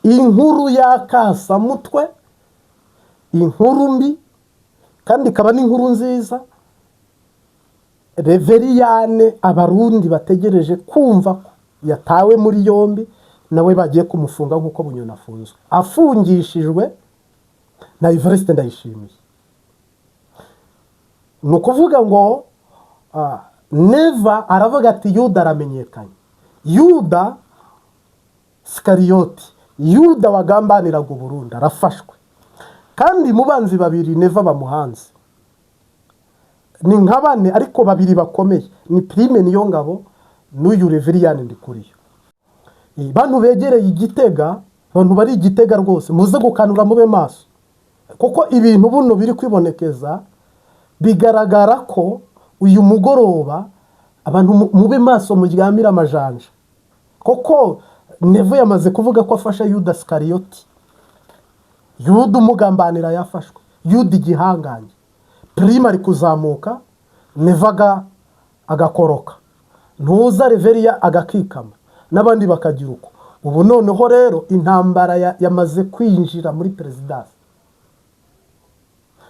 Inkuru y'akasamutwe, inkuru mbi kandi ikaba n'inkuru nziza. Reveriyane, Abarundi bategereje kumva ko yatawe muri yombi, nawe bagiye kumufunga nk'uko Bunyoni afunzwe, afungishijwe na Evariste Ndayishimiye. Ni ukuvuga ngo Neva aravuga ati: "Yuda aramenyekanye, Yuda Sikariyoti, Yuda wagambaniraga Uburundi arafashwe." Kandi mu banzi babiri Neva bamuhanze ni nka bane, ariko babiri bakomeye ni Prime Niyongabo n'uyu Reveriyani Ndikuriyo. Bantu begereye Igitega, abantu bari Igitega rwose, muze gukanura, mube maso, kuko ibintu buno biri kwibonekeza, bigaragara ko uyu mugoroba abantu mube maso, muryamire amajanja, kuko Neva yamaze kuvuga ko afashe Yuda Sikariyoti. Yuda umugambanira yafashwe, Yuda igihangange. Prime ari kuzamuka, Neva agakoroka, ntuza Reveriya agakikama, n'abandi bakagira uko. Ubu noneho rero intambara yamaze kwinjira muri perezidansi.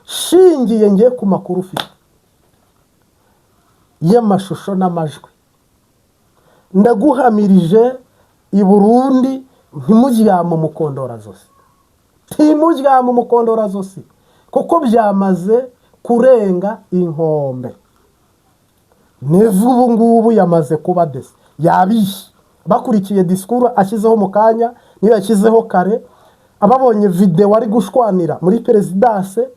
Shingiye ngiye ku makuru ufite y'amashusho n'amajwi, ndaguhamirije, i Burundi ntimuryame umukondorazosi, ntimuryame umukondorazosi, kuko byamaze kurenga inkombe. Neva ubu ngubu yamaze kuba desi, yabishye. Bakurikiye disikuru ashyizeho mu kanya, niyo yashyizeho kare, ababonye videwo ari gushwanira muri perezidanse.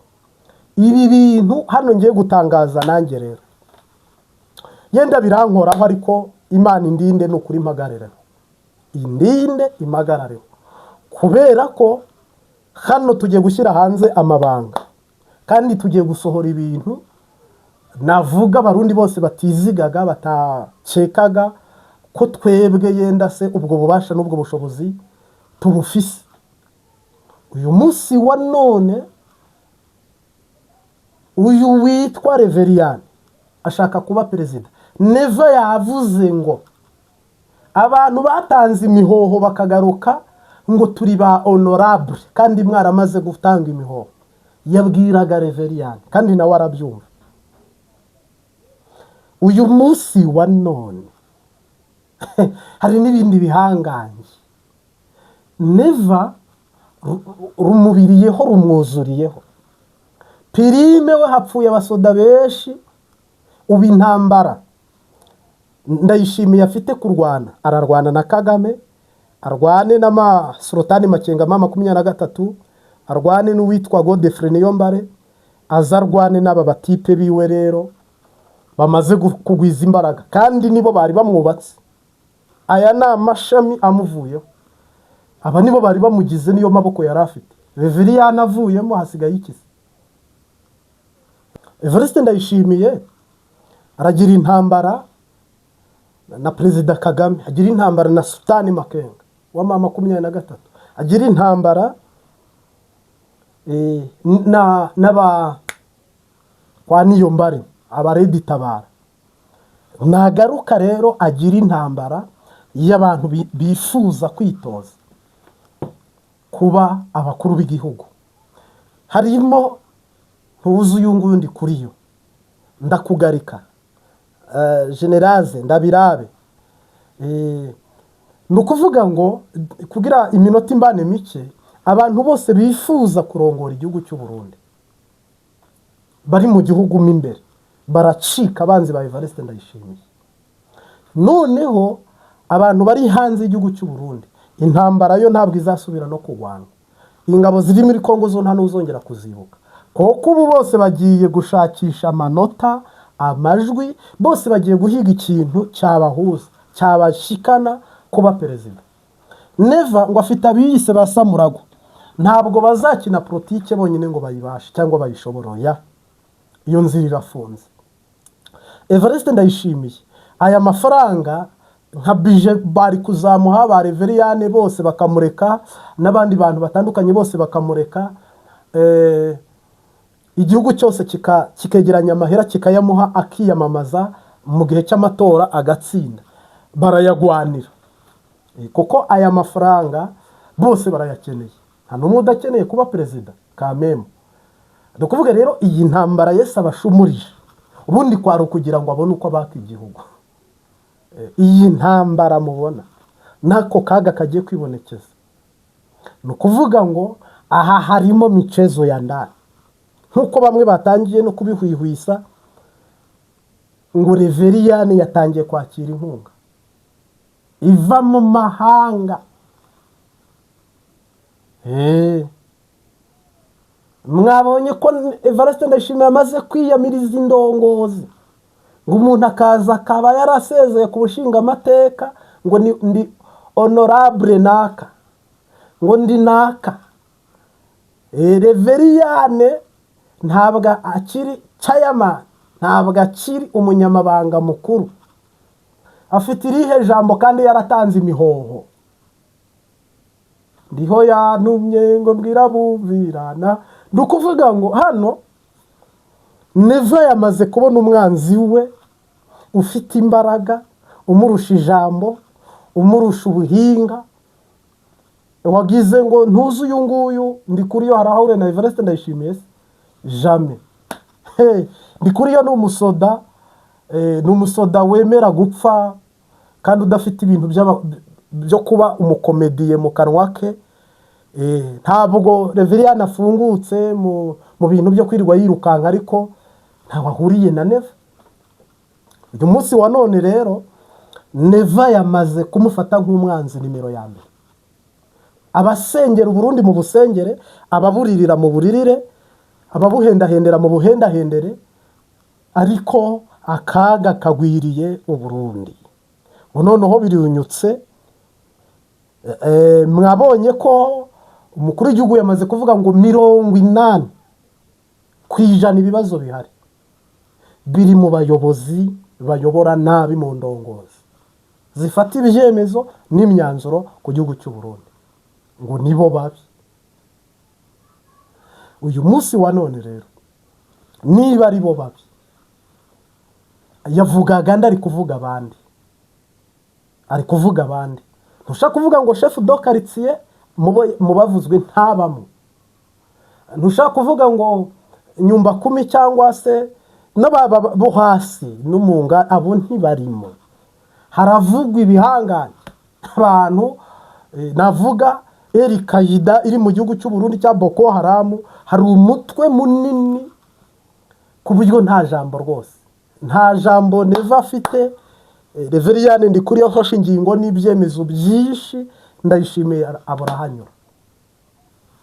Ibi bintu hano ngiye gutangaza nanjye rero yenda birankoraho, ariko Imana indinde, ni ukuri mpagarareho, indinde impagarareho, kubera ko hano tugiye gushyira hanze amabanga kandi tugiye gusohora ibintu navuga Abarundi bose batizigaga, batakekaga ko twebwe yenda se ubwo bubasha n'ubwo bushobozi tubufise. Uyu munsi wa none, uyu witwa Reveriyani ashaka kuba perezida. Neva yavuze ngo abantu batanze imihoho bakagaruka ngo turi ba honorable kandi mwaramaze gutanga imihoho. Yabwiraga Reveriyani kandi nawe arabyumva. Uyu munsi wa none hari n'ibindi bihangange Neva rumubiriyeho, rumwuzuriyeho. Prime we hapfuye abasoda benshi. Ubu intambara Ndayishimiye afite kurwana, ararwana na Kagame, arwane n'amasorotani Makenga M23, arwane n'uwitwa Godefroid Niyombare, aza arwane n'aba batipe biwe rero bamaze kugwiza imbaraga, kandi nibo bari bamwubatse. Aya ni amashami amuvuyeho, aba nibo bari bamugize, niyo maboko yari afite. Reveriyani avuyemo, hasigaye ikize. Evariste Ndayishimiye aragira intambara na Perezida Kagame, agira intambara na Sultani Makenga wa M23, agira intambara na n'aba kwa Niyombare, abareditabara. Nagaruka rero agira intambara y'abantu bifuza kwitoza kuba abakuru b'igihugu, harimo ntuzi uyu nguyu ndi kuri yo ndakugarika, generale Ndabirabe. Ni ukuvuga ngo kugira iminota imbane mike, abantu bose bifuza kurongora igihugu cy'u Burundi bari mu gihugu mo imbere baracika abanzi ba Evariste Ndayishimiye. Noneho abantu bari hanze y'igihugu cy'u Burundi, intambara yo ntabwo izasubira no kurwana. Ingabo ziri muri Kongo zo nta n'uzongera kuzibuka, kuko ubu bose bagiye gushakisha amanota, amajwi, bose bagiye guhiga ikintu cyabahuza, cyabashikana kuba perezida. Neva ngo afite abiyise ba Samuragwa, ntabwo bazakina politike bonyine ngo bayibashe cyangwa bayishobore. Oya, iyo nzira irafunze. Evariste Ndayishimiye aya mafaranga nka bije bari kuzamuha, ba Reveriyane bose bakamureka, n'abandi bantu batandukanye bose bakamureka, igihugu cyose kikegeranya amahera kikayamuha, akiyamamaza mu gihe cy'amatora agatsinda, barayagwanira. Kuko aya mafaranga Bose barayakeneye, nta n'umwe udakeneye kuba perezida kamemu. Ni ukuvuga rero iyi ntambara Yesu abashumurije ubundi kwari ukugira ngo abone uko abaka igihugu. Iyi ntambara mubona n'ako kaga kagiye kwibonekeza, ni ukuvuga ngo aha harimo michezo ya ndani, nk'uko bamwe batangiye no kubihwihwisa ngo Reveriyani yatangiye kwakira inkunga iva mu mahanga. Mwabonye ko Evariste Ndayishimiye amaze kwiyamiriza indongozi, ngo umuntu akaza akaba yarasezeye ku bushingamateka, ngo ndi honorable naka, ngo ndi naka. Reveriyane ntabwo akiri chairman, ntabwo akiri umunyamabanga mukuru. Afite irihe jambo kandi yaratanze imihoho? Ndiho yantumye ngo mbwira bumvirana. Ni ukuvuga ngo hano Neva yamaze kubona umwanzi we ufite imbaraga, umurusha ijambo, umurusha ubuhinga. Wagize ngo ntuzi uyu nguyu ndi kuri yo harahure na Evariste Ndayishimiye se? Jamais. Hey, ndi kuri yo ni umusoda, ni umusoda wemera gupfa kandi udafite ibintu byo kuba umukomediye mu kanwa ke. Ntabwo Reveriyani afungutse mu bintu byo kwirirwa yirukanka, ariko ntawe ahuriye na Neva. Uyu munsi wa none rero Neva yamaze kumufata nk'umwanzi nimero ya mbere. Abasengera Uburundi mu busengere, ababuririra mu buririre, ababuhendahendera mu buhendahendere, ariko akaga kagwiriye Uburundi. Ubu noneho birinyutse. Mwabonye ko umukuru w'igihugu yamaze kuvuga ngo 80% ibibazo bihari biri mu bayobozi bayobora nabi, mu ndongozi zifata ibyemezo n'imyanzuro ku gihugu cy'u Burundi, ngo nibo babi. Uyu munsi wa none rero niba ari bo babi yavugaga, andi ari kuvuga abandi, ari kuvuga abandi. Ntushaka kuvuga ngo chef de quartier mu bavuzwe ntabamo, ntushaka kuvuga ngo nyumba kumi cyangwa se n'ababa bo hasi n'umunga, abo ntibarimo. Haravugwa ibihangange, abantu, navuga Al-Qaida iri mu gihugu cy'u Burundi cya Boko Haram. Hari umutwe munini ku buryo nta jambo rwose, nta jambo Neva afite. Reveriyani Ndikuri yafashe ingingo n'ibyemezo byinshi, Ndayishimiye aburahanyura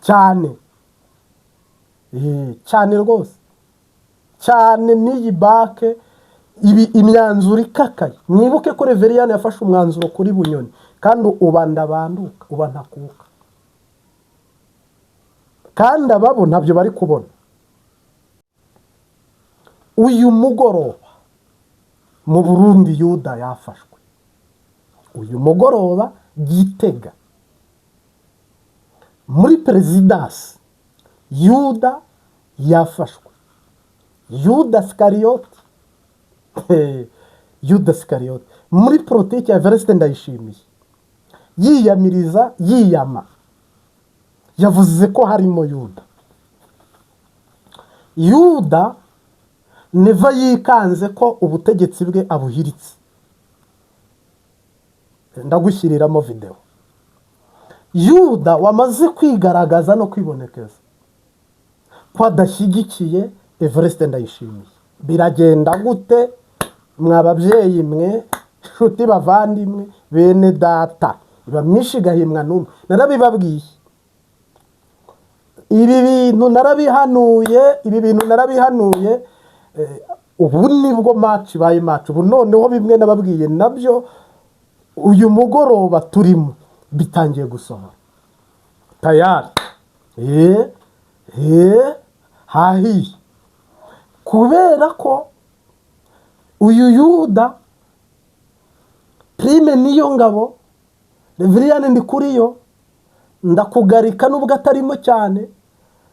cyane, cyane rwose cyane. N'iyi bake ibi imyanzuro ikakaye. Mwibuke ko Reveriyani yafashe umwanzuro kuri Bunyoni, kandi uba ndabanduka, uba ntakuka, kandi ababo ntabyo bari kubona. Uyu mugoroba mu Burundi Yuda yafashwe. Uyu mugoroba Gitega muri perezidansi Yuda yafashwe, Yuda Sikariyoti. Yuda Sikariyoti muri politiki ya Evariste Ndayishimiye yiyamiriza, yiyama, yavuze ko harimo Yuda. Yuda Neva yikanze ko ubutegetsi bwe abuhiritse. Ndagushyiriramo videwo. Yuda wamaze kwigaragaza no kwibonekeza ko adashyigikiye Evariste Ndayishimiye. Biragenda gute mwa babyeyi mwe, nshuti, bavandimwe, bene data? Iba myinshi igahimwa n'umwe. Narabibabwiye ibi bintu, narabihanuye ibi bintu, narabihanuye. Ubu nibwo match ibaye match. Ubu noneho bimwe nababwiye nabyo uyu mugoroba turimo bitangiye gusohora tayari. Hahiye kubera ko uyu Yuda Prime niyo ngabo Reveriyani Ndikuriyo ndakugarika, nubwo atarimo cyane.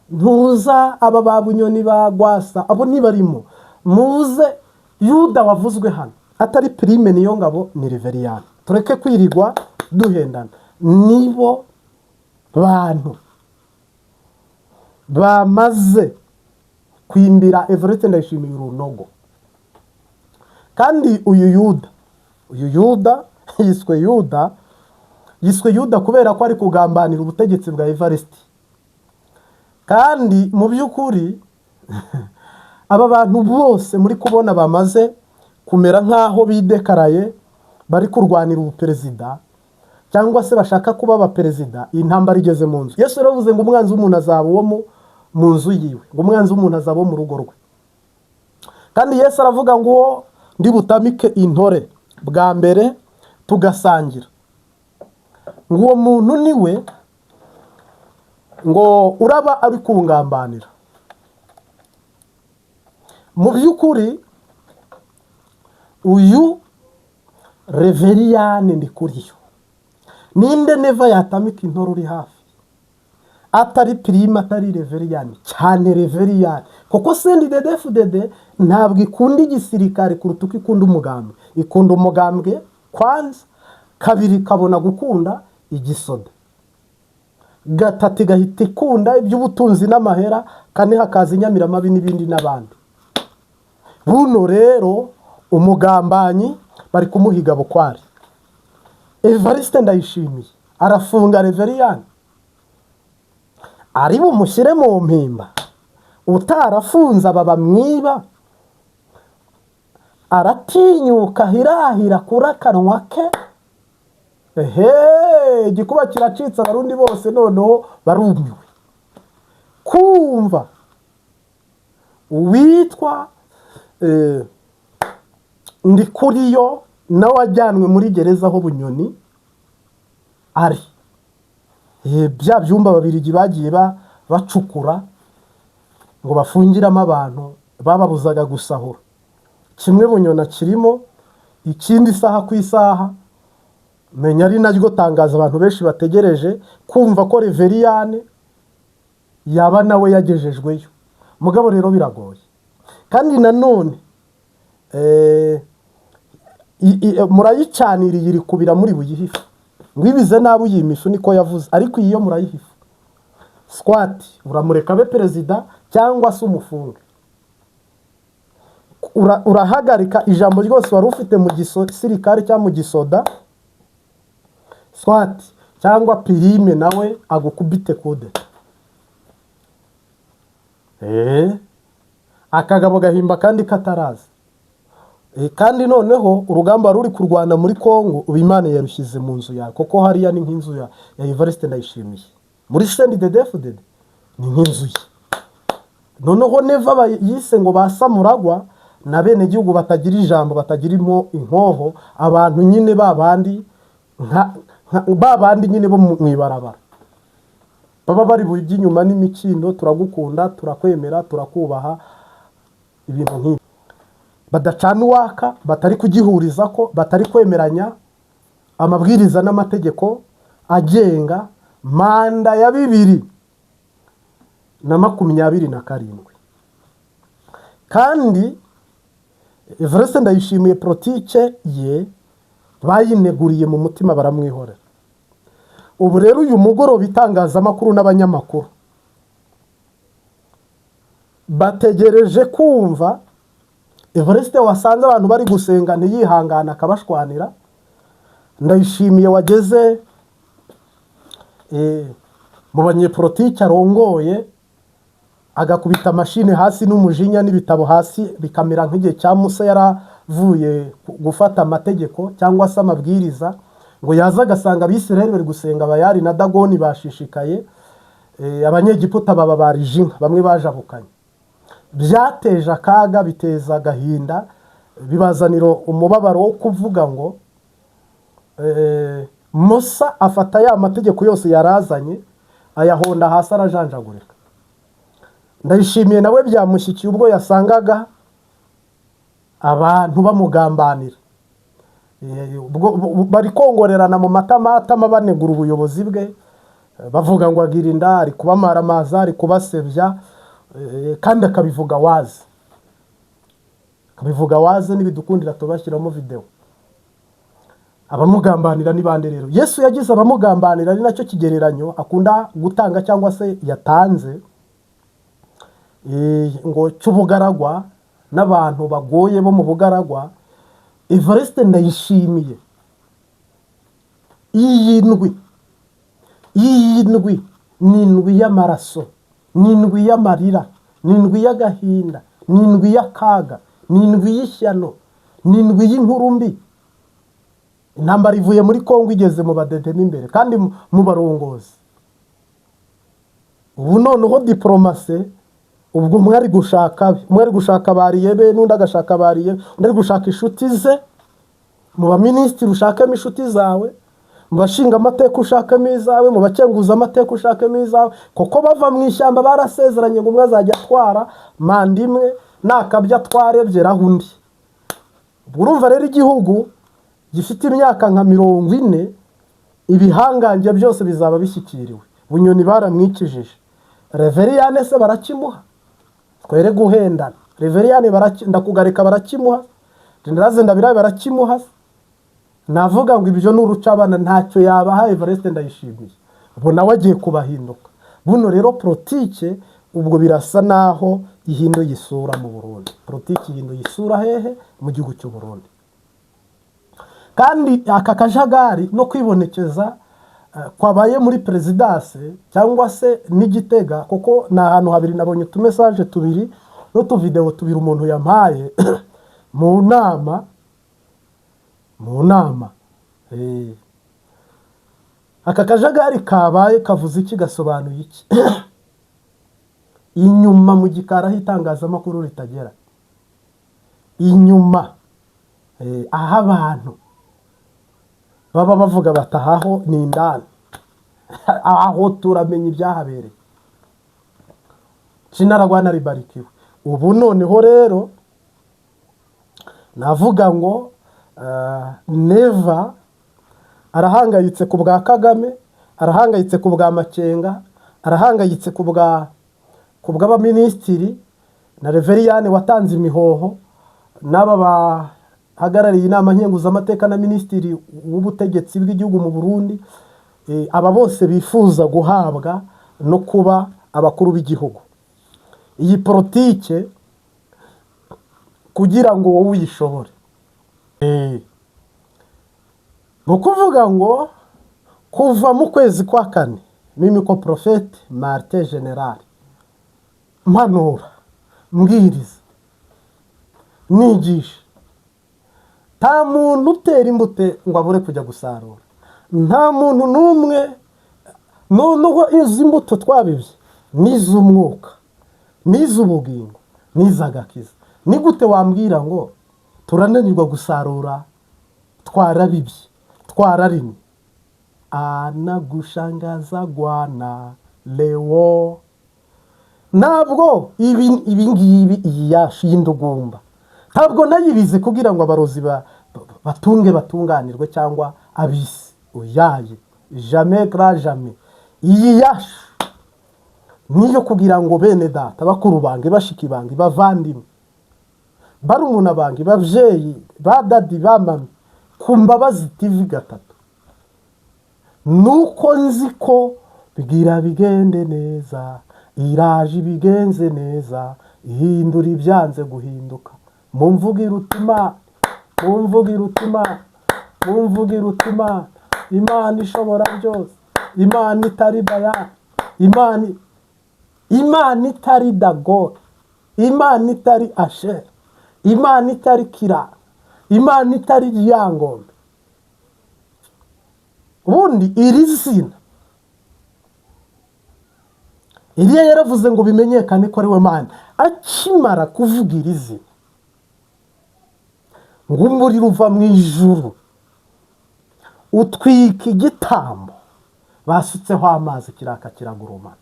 Ntuza aba ba Bunyoni, ba Gwasa, abo ntibarimo. Muze Yuda wavuzwe hano atari Prime niyo ngabo ni Reveriyani. Tureke kwirirwa duhendana nibo. Bantu bamaze kwimbira Evariste Ndayishimiye urunogo. Kandi uyu Yuda yiswe Yuda, yiswe Yuda kubera ko ari kugambanira ubutegetsi bwa Evariste. Kandi mu by'ukuri aba bantu bose muri kubona bamaze kumera nk'aho bidekaraye, bari kurwanira ubuperezida cyangwa se bashaka kuba abaperezida, iyi ntambara igeze mu nzu. Yesu yaravuze ngo umwanzi w'umuntu azaba uwo mu nzu yiwe, ngo umwanzi w'umuntu azaba uwo mu rugo rwe. Kandi Yesu aravuga ngo uwo ndi butamike intore bwa mbere tugasangira, ngo uwo muntu niwe ngo uraba ari kungambanira. Mu by'ukuri uyu Reveriyani Ndikuriyo, ninde Neva yatamika intore uri hafi atari Prime, atari Reveriyani? Cyane Reveriyani, kuko CNDD-FDD ntabwo ikunda igisirikare kuruta uko ikunda umugambwe. Ikunda umugambwe kwanza, kabiri ikabona gukunda igisoda, gatatu igahita ikunda iby'ubutunzi n'amahera, kane hakaza inyamiramabi n'ibindi n'abandi. Buno rero umugambanyi bari kumuhiga bukwari. Evariste Ndayishimiye arafunga Reveriyani, ari bumushyire mu mpimba? Utarafunze aba bamwiba, aratinyuka ahirahira kuri akanwa ke. Ehe, igikuba kiracitse, Abarundi bose noneho barumiwe kumva uwitwa Ndikuriyo nawe ajyanwe muri gereza aho Bunyoni ari. Bya byumba Ababiligi bagiye bacukura ngo bafungiramo abantu bababuzaga gusahura, kimwe Bunyoni akirimo, ikindi isaha ku isaha menya ari naryo tangazo abantu benshi bategereje kumva ko Reveriyane yaba nawe yagejejweyo. Mugabo rero biragoye. Kandi nanone murayicaniriye iri kubira, muri buyihife ngo ibize nabi uyima ifu, niko yavuze. Ariko iyi yo murayihifa. Soit uramureka abe perezida cyangwa se umufunge. Urahagarika ijambo ryose wari ufite mu gisirikare cyangwa mu gisoda, soit cyangwa Prime nawe agukubite kude. Akagabo gahimba kandi kataraza. Kandi noneho urugamba ruri kurwana muri Kongo ubu Imana yarushyize mu nzu yawe, kuko hariya ni nk'inzu ya Evariste Ndayishimiye muri CNDD-FDD, ni nk'inzu ye. Noneho Neva yise ngo ba Samuragwa na benegihugu batagira ijambo, batagira inkoho, abantu nyine ba bandi ba bandi nyine bo mu ibarabara baba bari bujye inyuma n'imikindo, turagukunda, turakwemera, turakubaha, ibintu nk'ibi. Badacana uwaka, batari kugihuriza ko batari kwemeranya amabwiriza n'amategeko agenga manda ya 2027. Kandi Evariste Ndayishimiye politike ye bayineguriye mu mutima, baramwihorera. Ubu rero uyu mugoroba itangazamakuru n'abanyamakuru bategereje kumva Evariste wasanze abantu bari gusenga ntiyihangane akabashwanira, Ndayishimiye wageze mu banyepolitiki arongoye agakubita mashini hasi n'umujinya n'ibitabo hasi, bikamera nk'igihe cya Musa yaravuye gufata amategeko cyangwa se amabwiriza, ngo yaza agasanga Abisirayeli bari gusenga Bayari na Dagoni bashishikaye, Abanyegiputa baba barije inka bamwe bajabukanye. Byateje akaga, biteza agahinda, bibazanira umubabaro wo kuvuga ngo Musa afata ya mategeko yose yarazanye ayahonda hasi arajanjagurika. Ndayishimiye nawe byamushyikiye ubwo yasangaga abantu bamugambanira. Ubwo bari kongorerana mu matamatama, banegura ubuyobozi bwe, bavuga ngo agira inda, ari kubamaramaza, ari kubasebya, kandi akabivuga wazi, akabivuga wazi. Nibidukundira tubashyiramo videwo. Abamugambanira ni bande rero? Yesu yagize abamugambanira, ari nacyo kigereranyo akunda gutanga cyangwa se yatanze, ngo cy'ubugaragwa n'abantu bagoye bo mu bugaragwa. Evariste Ndayishimiye, iyi ndwi ni indwi y'amaraso, ni indwi y'amarira, ni indwi y'agahinda, ni indwi y'akaga, ni indwi y'ishyano, ni indwi y'inkuru mbi. Intambara ivuye muri Kongo igeze mu badede mo imbere kandi mu barongozi. Ubu noneho diplomatie, ubwo umwe ari gushaka be, umwe ari gushaka bariye be, n'undi agashaka bariye, undi ari gushaka inshuti ze. Mu baminisitiri ushakemo inshuti zawe, mu bashinga amateka ushakemo izawe, mu bakenguza amateka ushakemo izawe, kuko bava mu ishyamba barasezeranye ngo umwe azajya atwara manda imwe, nakabya atware ebyiri undi. Ubwo urumva rero, igihugu gifite imyaka nka 40, ibihangange byose bizaba bishyikiriwe. Bunyoni baramwikijije, Reveriyane se barakimuha? Twere guhendana. Reveriyane ndakugarika barakimuha, Jenerali Ndabirabe barakimuha? Navuga ngo ibyo ni urucabana, ntacyo yabaha Evariste Ndayishimiye. Ubu nawe agiye kubahinduka. Buno rero politike ubwo birasa naho ihinduye isura mu Burundi. Politike ihinduye isura hehe? Mu gihugu cy'u Burundi. Kandi aka kajagari no kwibonekeza kwabaye muri présidence cyangwa se n'Igitega, kuko ni ahantu habiri nabonye utumessage tubiri n'utuvideo tubiri umuntu yampaye mu nama, mu nama. Aka kajagari kabaye kavuze iki? Gasobanuye iki? Inyuma mu gikari aho itangazamakuru ritagera, inyuma aho abantu baba bavuga batahaho ni indani, aho turamenya ibyahabereye. Cinaragwana ribarikiwe. Ubu noneho rero navuga ngo Neva arahangayitse ku bwa Kagame, arahangayitse ku bwa Makenga, arahangayitse ku bw'abaminisitiri na Reveriyane watanze imihoho, n'aba bahagarariye inama nkenguzamateka na minisitiri w'ubutegetsi bw'igihugu mu Burundi. Aba bose bifuza guhabwa no kuba abakuru b'igihugu. Iyi politike, kugira ngo wowe uyishobore, ni ukuvuga ngo kuva mu kwezi kwa kane, mimiko Prophète Martin Général, mpanura, mbwiriza, nigisha, nta muntu utera imbuto ngo abure kujya gusarura. Nta muntu n'umwe. Noneho izi mbuto twabibye ni iz'umwuka, n'iz'ubugingo, n'iz'agakiza. Ni gute wambwira ngo turananirwa gusarura? Twarabibye, twararimye. Anagushangaza gwana lewo. Ntabwo ibi ngibi, iyi yacu y'indugumba, ntabwo nayibize kugira ngo abarozi batunge batunganirwe cyangwa abisi. Oyaye, jamais, grand jamais. Iyi yacu niyo kugira ngo bene data, bakuru bange, bashiki bange, bavandimwe, barumuna bange, babyeyi, ba daddy, ba mummy, ku Mbabazi TV gatatu, nuko nzi ko bigira bigende neza. Iraje ibigenze neza, ihindura ibyanze guhinduka. Mumvuge iruta Imana, mumvuge iruta Imana, mumvuge iruta Imana, Imana ishobora byose, Imana itari Bayani, Imana itari Dagoni, Imana itari Ashera, Imana itari Kira, Imana itari Ryangombe. Ubundi iri zina, Eliya yaravuze ngo bimenyekane ko ari we Mana. Akimara kuvuga iri zina, ngo umuriro uva mu ijuru utwika igitambo basutseho amazi, kiraka kiragurumana.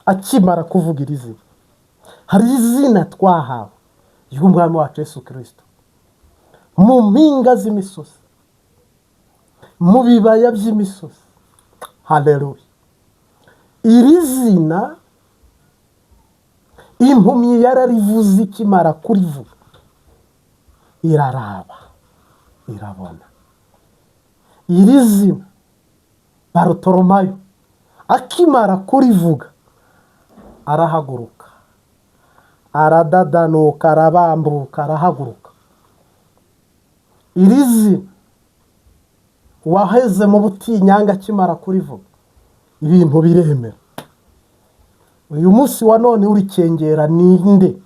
Akimara kuvuga iri zina. Hari izina twahawe ry'Umwami wacu Yesu Kirisito mu mpinga z'imisozi, mu bibaya by'imisozi. Haleluya! Iri zina impumyi yararivuze, ikimara kurivuga iraraba, irabona. Iri zina Barutoromayo akimara kurivuga arahaguruka, aradadanuka, arabambuka, arahaguruka. Iri zina waheze mu butinyanga akimara kurivuga ibintu biremera. Uyu munsi wa none urikengera ninde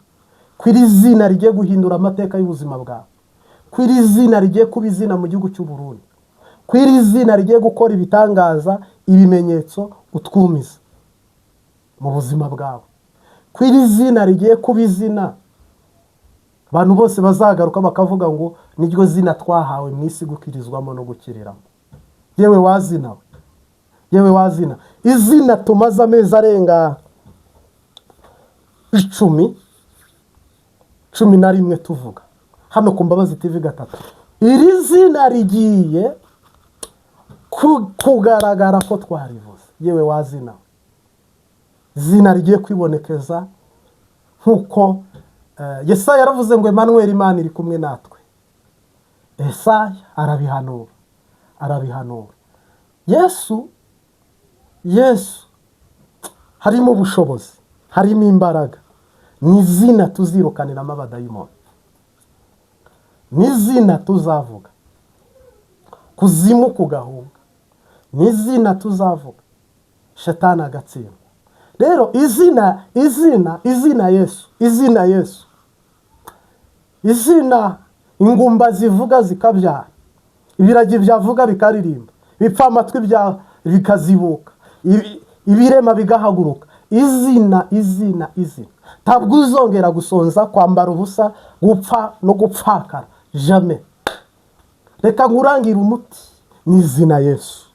ko iri zina rigiye guhindura amateka y'ubuzima bwawe, ko iri zina rigiye kuba izina mu gihugu cy'u Burundi, ko iri zina rigiye gukora ibitangaza, ibimenyetso utwumiza mu buzima bwawe, ko iri zina rigiye kuba izina abantu bose bazagaruka bakavuga ngo niryo zina twahawe mu isi gukirizwamo no gukiriramo. Yewe wazina we, yewe wazina, izina tumaze amezi arenga 10, 11 tuvuga hano ku Mbabazi TV 3, iri zina rigiye kugaragara ko twarivuze. Yewe wazina we, izina rigiye kwibonekeza nk'uko Yesaya yaravuze ngo Emmanuel, Imana iri kumwe natwe. Yesaya arabihanura, arabihanura. Yesu, Yesu harimo ubushobozi, harimo imbaraga. Ni izina tuzirukaniramo abadayimoni, ni izina tuzavuga kuzimu kugahunga, ni izina tuzavuga shetani agatsindwa. Rero izina, izina, izina Yesu, izina Yesu, izina ingumba zivuga zikabyara, ibiragi byavuga bikaririmba, ibipfamatwi bikazibuka, ibirema bigahaguruka. Izina, izina, izina. Ntabwo uzongera gusonza, kwambara ubusa, gupfa no gupfakara, jamais. Reka nkurangire umuti, ni izina Yesu,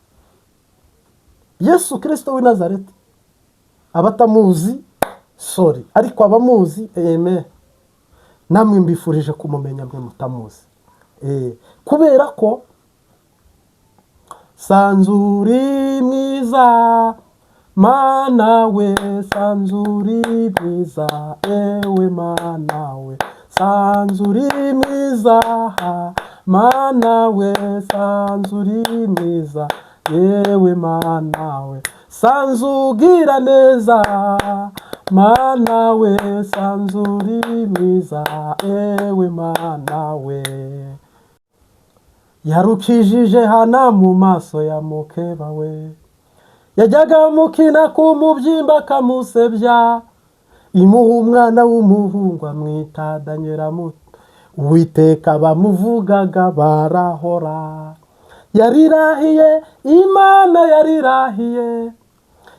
Yesu Kirisito w'i Nazareti. Abatamuzi, sorry, ariko abamuzi, eme namwe mbifurije kumumenya mwe mutamuzi. Kubera ko sanzuri mwiza Mana we, sanzuri mwiza, ewe Mana we, sanzuri mwiza, Mana we, sanzuri mwiza, yewe Mana we, sanzugira neza, Mana we, sanzuri mwiza, ewe Mana we. Yarukijije Hana mu maso ya mukeba we, yajyaga amukina ku mubyimba akamusebya, imuha umwana w'umuhungu amwita Danyela. Uwiteka bamuvugaga barahora. Yarirahiye, Imana yarirahiye,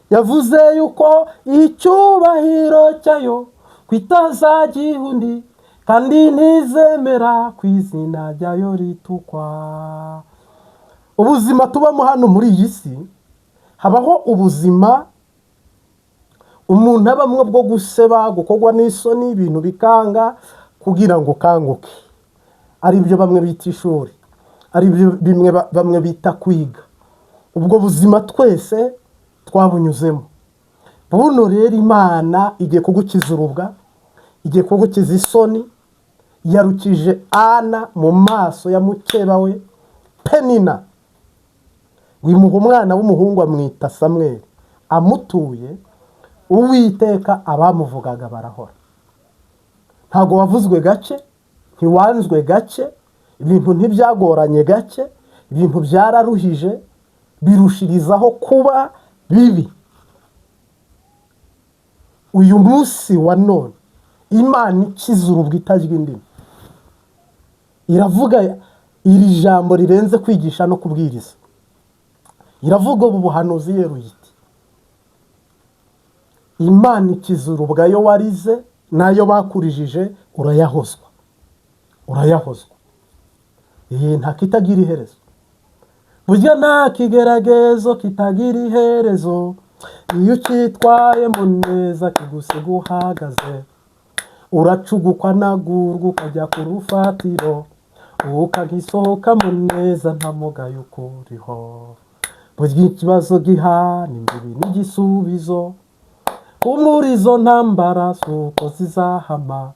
yavuze yuko icyubahiro cyayo kwitazagiha undi, kandi ntizemera ku izina ryayo ritukwa. Ubuzima tubamo hano muri iyi si, habaho ubuzima umuntu abamwo bwo guseba, gukorwa n'isoni, ibintu bikanga kugira ngo ukanguke, ari byo bamwe bita ishuri, ari byo bimwe bamwe bita kwiga. Ubwo buzima twese twabunyuzemo. Buno rero Imana igiye kugukiza urubwa, igiye kugukiza isoni. Yarukije Ana mu maso ya mukeba we Penina, wimuha umwana w'umuhungu amwita Samweli. Amutuye Uwiteka abamuvugaga barahora. Ntabwo wavuzwe gake, ntiwanzwe gake, ibintu ntibyagoranye gake, ibintu byararuhije birushirizaho kuba bibi. Uyu munsi wa none Imana ikiza urubwa itarya indimi iravuga iri jambo rirenze kwigisha no kubwiriza, iravuga ubu buhanuzi yeruye iti: Imana ikiza urubwa yo warize n'ayo bakurijije, urayahozwa, urayahozwa. Iyi nta kitagira iherezo. Burya nta kigeragezo kitagira iherezo. Iyo ucyitwayemo neza kigusiga uhagaze, uracugukwa nagurwa ukajya ku rufatiro, ukagisohokamo neza nta mugayo ukuriho. Burya ikibazo gihana imbibi n'igisubizo. Muri izo ntambara si uko zizahama.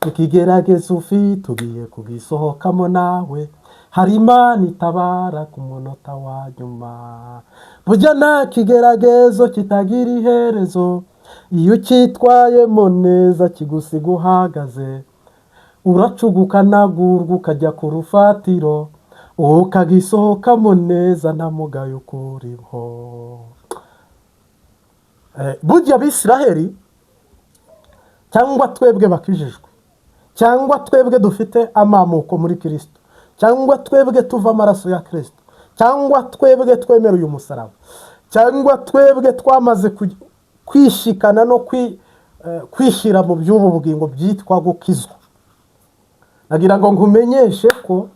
Ikigeragezo ufite ugiye kugisohokamo nawe. Hari Imana itabara ku munota wa nyuma. Burya nta kigeragezo kitagira iherezo. Iyo ucyitwayemo neza kigusiga uhagaze, uracuguka nagurwa ukajya ku rufatiro, ukagisohokamo neza nta mugayo ukuriho. Burya Abisiraheli, cyangwa twebwe bakijijwe, cyangwa twebwe dufite amamuko muri Kirisito, cyangwa twebwe tuva amaraso ya Kirisito, cyangwa twebwe twemera uyu musaraba, cyangwa twebwe twamaze kwishikana no kwishyira mu by'ubu bugingo byitwa gukizwa, nagira ngo nkumenyeshe ko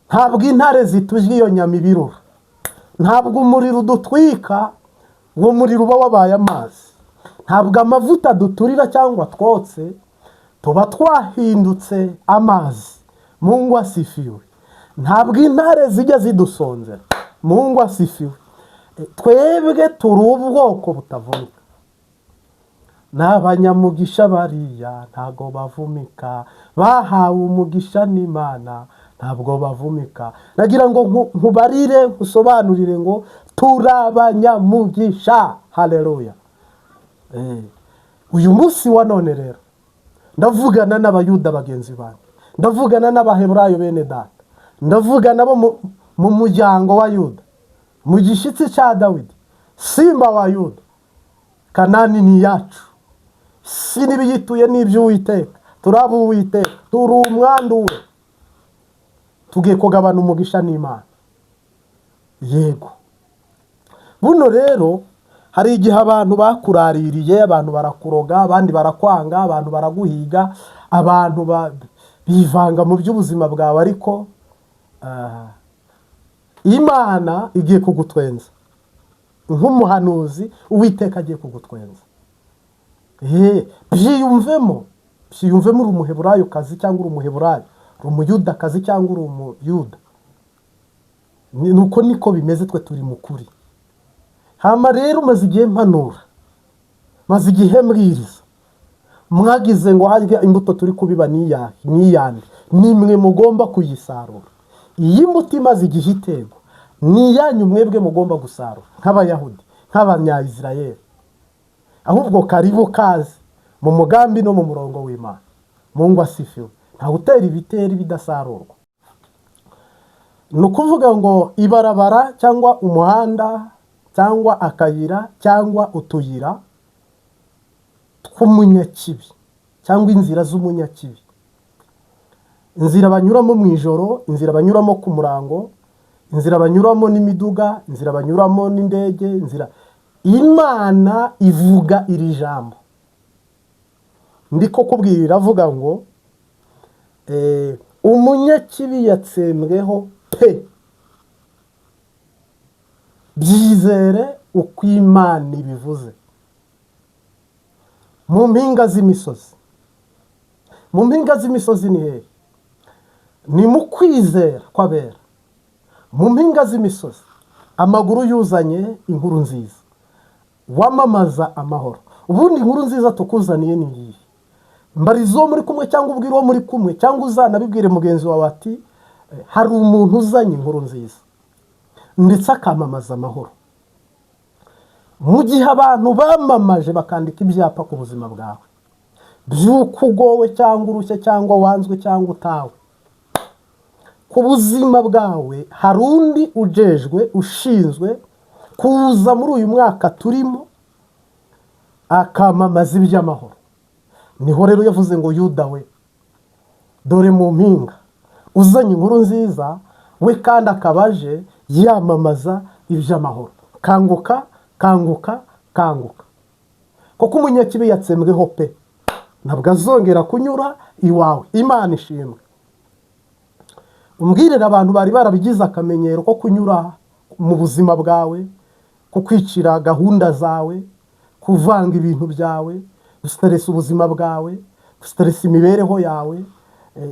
ntabwo intare ziturya iyo nyama ibirura, ntabwo umuriro udutwika, uwo muriro uba wabaye amazi, ntabwo amavuta duturira cyangwa twotse tuba twahindutse amazi. Mungu asifiwe. Ntabwo intare zijya zidusonzera. Mungu asifiwe. Twebwe turi ubwoko butavumika. N'abanyamugisha bariya ntabwo bavumika, bahawe umugisha n'Imana, ntabwo bavumika. Nagira ngo nkubarire, nkusobanurire ngo turi abanyamugisha. Haleluya. Uyu munsi wa none rero ndavugana n'Abayuda bagenzi banjye, ndavugana n'Abaheburayo bene data, ndavugana bo mu muryango wa Yuda, mu gishyitsi cya Dawidi, simba wa Yuda. Kanani ni iyacu, si n'ibiyituye n'iby'Uwiteka. Turaba Uwiteka, turi umwandu we, tugiye kugabana umugisha n'Imana. Yego, buno rero hari igihe abantu bakuraririye, abantu barakuroga, abandi barakwanga, abantu baraguhiga, abantu bivanga mu by'ubuzima bwawe, ariko Imana igiye kugutwenza. Nk'umuhanuzi, Uwiteka agiye kugutwenza. Byiyumvemo, byiyumvemo. Uri Umuheburayo kazi cyangwa uri Umuheburayo, uri Umuyudakazi cyangwa uri Umuyuda. Nuko niko bimeze, twe turi mu kuri. Hama rero maze igihe mpanura, maze igihe mbwiriza, mwagize ngo harya imbuto turi kubiba n'iyande? Nimwe mugomba kuyisarura. Iyi mbuto imaze igihe iterwa ni iyanyu, mwebwe mugomba gusarura nk'Abayahudi, nk'Abanyayisirayeli. Ahubwo karibu kazi mu mugambi no mu murongo w'Imana. Mungu asifiwe. Ntawe utera ibiteri bidasarurwa. Ni ukuvuga ngo ibarabara cyangwa umuhanda cyangwa akayira cyangwa utuyira tw'umunyakibi cyangwa inzira z'umunyakibi, inzira banyuramo mu ijoro, inzira banyuramo ku murango, inzira banyuramo n'imiduga, inzira banyuramo n'indege, inzira Imana ivuga iri jambo ndiko kubwira, iravuga ngo umunyakibi yatsembweho pe. Byizere uko Imana ibivuze. Mu mpinga z'imisozi, mu mpinga z'imisozi ni hehe? Ni mu kwizera kw'abera. Mu mpinga z'imisozi, amaguru yuzanye inkuru nziza, wamamaza amahoro. Ubundi inkuru nziza tukuzaniye ni ngiyi. Mbariza uwo muri kumwe, cyangwa ubwire uwo muri kumwe, cyangwa uzanabibwire mugenzi wawe ati hari umuntu uzanye inkuru nziza ndetse akamamaza amahoro. Mu gihe abantu bamamaje bakandika ibyapa ku buzima bwawe by'uko ugowe cyangwa urushye cyangwa wanzwe cyangwa utawe, ku buzima bwawe hari undi ujejwe, ushinzwe kuza muri uyu mwaka turimo akamamaza iby'amahoro. Niho rero yavuze ngo: "Yuda we, dore mu mpinga uzanye inkuru nziza we, kandi akaba aje yamamaza iby'amahoro." Kanguka, kanguka, kanguka, kuko umunyakibi yatsembweho pe, ntabwo azongera kunyura iwawe. Imana ishimwe. Umbwirire abantu bari barabigize akamenyero ko kunyura mu buzima bwawe, kukwicira gahunda zawe, kuvanga ibintu byawe, gusiteresa ubuzima bwawe, gusiteresa imibereho yawe,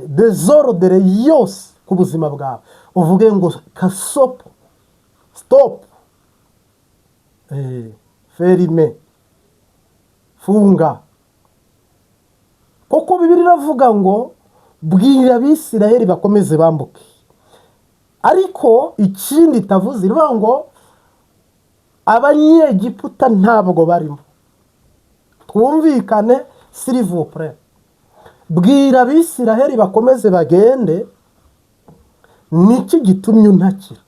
désordre yose ku buzima bwawe, uvuge ngo kasopo, stop, ferme, funga. Kuko Bibiliya iravuga ngo Bwira Abisiraheli bakomeze bambuke. Ariko ikindi itavuze, iravuga ngo Abanyegiputa ntabwo barimo. Twumvikane, s'il vous plaît. Bwira Abisiraheli bakomeze bagende. Niki gitumye untakira?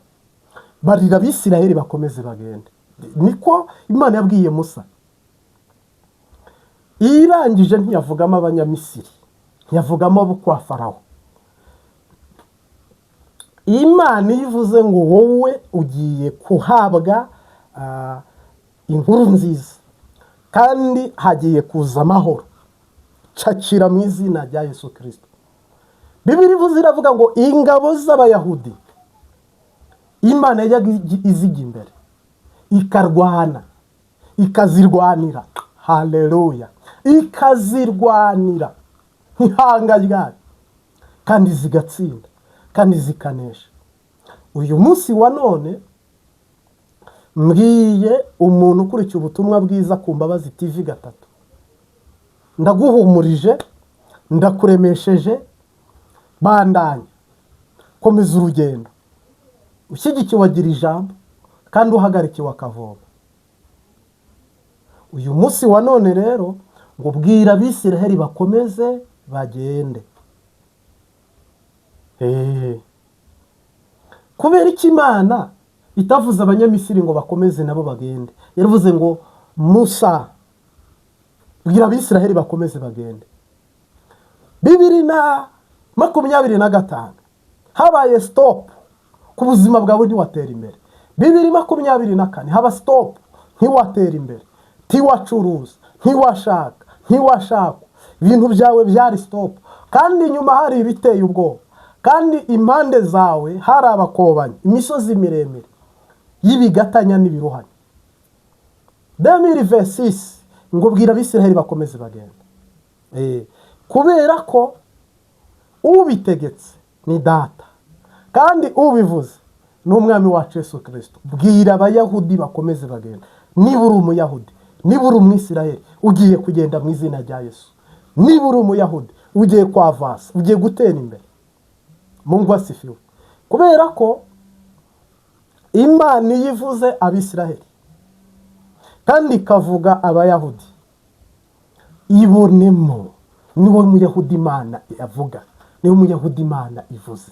Barira Abisiraheli bakomeze bagende. Niko Imana yabwiye Musa. Irangije ntiyavugamo Abanyamisiri, ntiyavugamo abo kwa Farawo. Imana iyo ivuze ngo wowe ugiye kuhabwa inkuru nziza kandi hagiye kuza amahoro, cakira mu izina rya Yesu Kirisito. Bibiri ivuze, iravuga ngo ingabo z'Abayahudi Imana yajyaga izijya imbere, ikarwana, ikazirwanira. Haleluya! Ikazirwanira nk'ihanga ryayo, kandi zigatsinda kandi zikanesha. Uyu munsi wa none mbwiye umuntu ukurikiye ubutumwa bwiza ku Mbabazi TV 3, ndaguhumurije, ndakuremesheje: bandanya, komeza urugendo, ushyigikiwe agira ijambo kandi uhagarikiwe akavoma. Uyu munsi wa none rero ngo bwira Abisiraheli bakomeze bagende. Kubera iki Imana itavuze Abanyamisiri ngo bakomeze nabo bagende? Yaravuze ngo: "Musa, bwira Abisiraheli bakomeze bagende." 2025 habaye stop ku buzima bwawe, ntiwatera imbere. 2024 haba stop, ntiwatera imbere, ntiwacuruza, ntiwashaka, ntiwashakwa, ibintu byawe byari stop. Kandi inyuma hari ibiteye ubwoba, kandi impande zawe hari abakobanyi, imisozi miremire y'ibigatanya n'ibiruhanya. 2026 ngo bwira Abisiraheli bakomeze bagenda. Kubera ko ubitegetse ni Data, kandi ubivuze ni Umwami wacu Yesu Kirisito. Bwira Abayahudi bakomeze bagenda. Niba uri Umuyahudi, niba uri Umwisiraheli, ugiye kugenda mu izina rya Yesu. Niba uri Umuyahudi, ugiye kwavasa, ugiye gutera imbere. Mungu asifiwe. Kubera ko Imana iyo ivuze Abisiraheli kandi ikavuga Abayahudi, ibonemo niwe Muyahudi Imana yavuga, niwe Muyahudi Imana ivuze.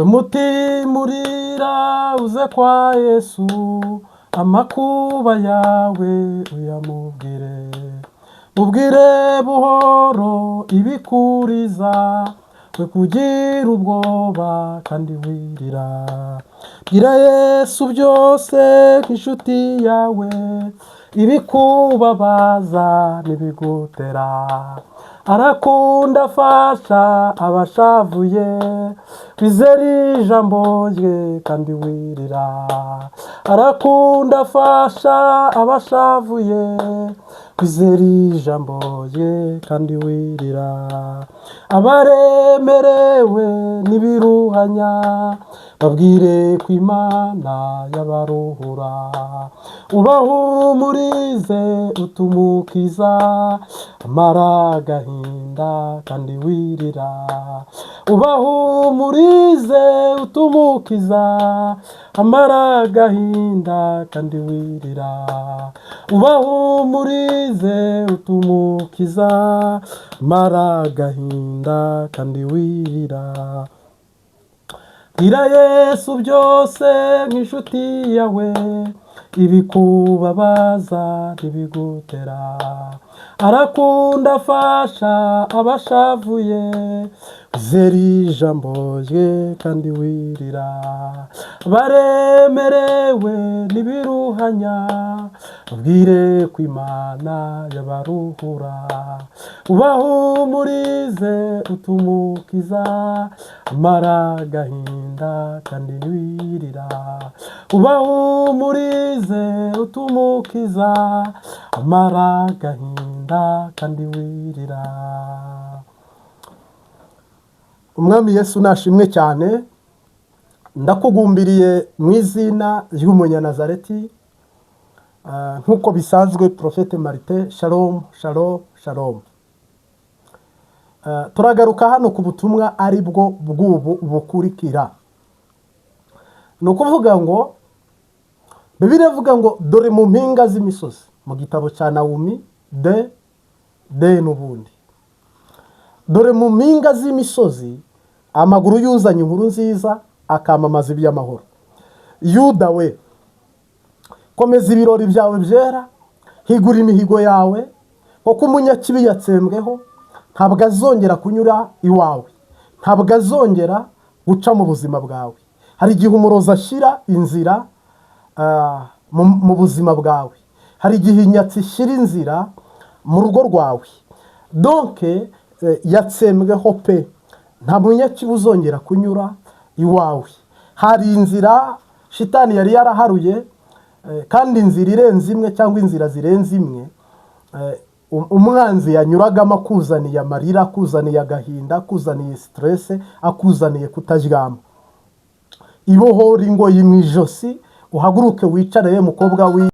Umutima urira, uze kwa Yesu, amakuba yawe uyamubwire. Mubwire buhoro ibikuriza, we kugira ubwoba kandi wirira. Bwira Yesu byose nk'inshuti yawe, ibikubabaza n'ibigutera. Arakunda, afasha abashavuye. Wizere ijambo rye kandi wirira. Arakunda, afasha abashavuye. Wizere ijambo rye kandi wirira. Abaremerewe n'ibiruhanya, babwire ko Imana y'abaruhura. Ubahumurize, utumukiza amara agahinda kandi wirira. Ubahumurize, utumukiza amara agahinda kandi wirira. Ubahumurize, utumukiza amara agahinda kandi wirira. Bwira Yesu byose nk'inshuti yawe, ibikubabaza ntibigutera. Arakunda, afasha abashavuye. Wizere ijambo rye kandi wirira. Baremerewe n'ibiruhanya, babwire ko Imana y'abaruhura. Ubahumurize, utumukiza amara agahinda kandi wirira. Ubahumurize, utumukiza amara agahinda kandi wirira. Umwami Yesu nashimwe cyane. Ndakugumbiriye mu izina ry'Umunyanazareti. Nk'uko bisanzwe, Prophète Martin. Shalom, shalom, shalom. Turagaruka hano ku butumwa ari bwo bw'ubu bukurikira. Ni ukuvuga ngo Bibiliya ivuga ngo: "Dore mu mpinga z'imisozi", mu gitabo cya Nawumi de n'ubundi, "Dore mu mpinga z'imisozi amaguru yuzanye inkuru nziza, akamamaza iby'amahoro. Yuda we, komeza ibirori byawe byera, higura imihigo yawe, kuko umunyakibi yatsembweho. Ntabwo azongera kunyura iwawe, ntabwo azongera guca mu buzima bwawe." Hari igihe umurozi ashyira inzira mu buzima bwawe, hari igihe inyatsi ishyira inzira mu rugo rwawe. Donc yatsembweho pe, nta munyakibi uzongera kunyura iwawe. Hari inzira shitani yari yaraharuye, kandi inzira irenze imwe cyangwa inzira zirenze imwe, umwanzi yanyuragamo akuzaniye amarira, akuzaniye agahinda, akuzaniye stress, akuzaniye kutaryama. Ibohora ingoyi mu ijosi, uhaguruke wicare, mukobwa.